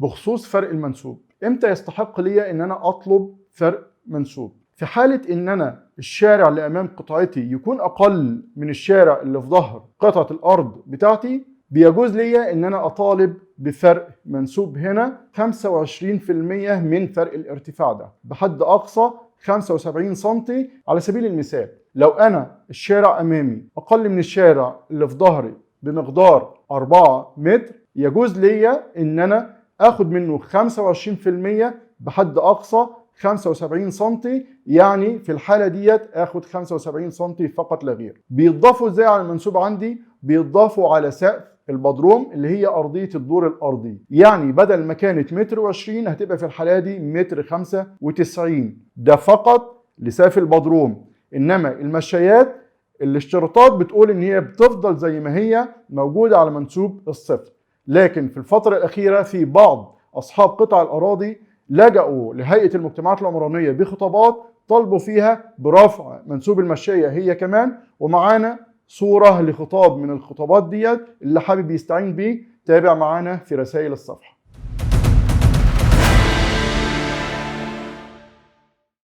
بخصوص فرق المنسوب، امتى يستحق لي ان انا اطلب فرق منسوب؟ في حالة ان انا الشارع اللي امام قطعتي يكون اقل من الشارع اللي في ظهر قطعة الارض بتاعتي، بيجوز لي ان انا اطالب بفرق منسوب هنا 25% من فرق الارتفاع ده بحد اقصى 75 سنتي. على سبيل المثال لو انا الشارع امامي اقل من الشارع اللي في ظهري بمقدار 4 متر، يجوز لي ان انا اخد منه 25% بحد اقصى 75 سنتي، يعني في الحالة ديت اخد 75 سنتي فقط لا غير. بيتضافوا ازاي على المنسوب عندي؟ بيتضافوا على سقف البدروم اللي هي ارضية الدور الارضي، يعني بدل ما كانت متر وعشرين هتبقى في الحالة دي متر 95، ده فقط لسقف البدروم. انما المشايات الاشتراطات بتقول ان هي بتفضل زي ما هي موجودة على منسوب الصفر، لكن في الفترة الأخيرة في بعض أصحاب قطع الأراضي لجأوا لهيئة المجتمعات العمرانية بخطابات طالبوا فيها برفع منسوب المشاية هي كمان، ومعانا صورة لخطاب من الخطابات ديت، اللي حابب يستعين بيه تابع معانا في رسائل الصفحة.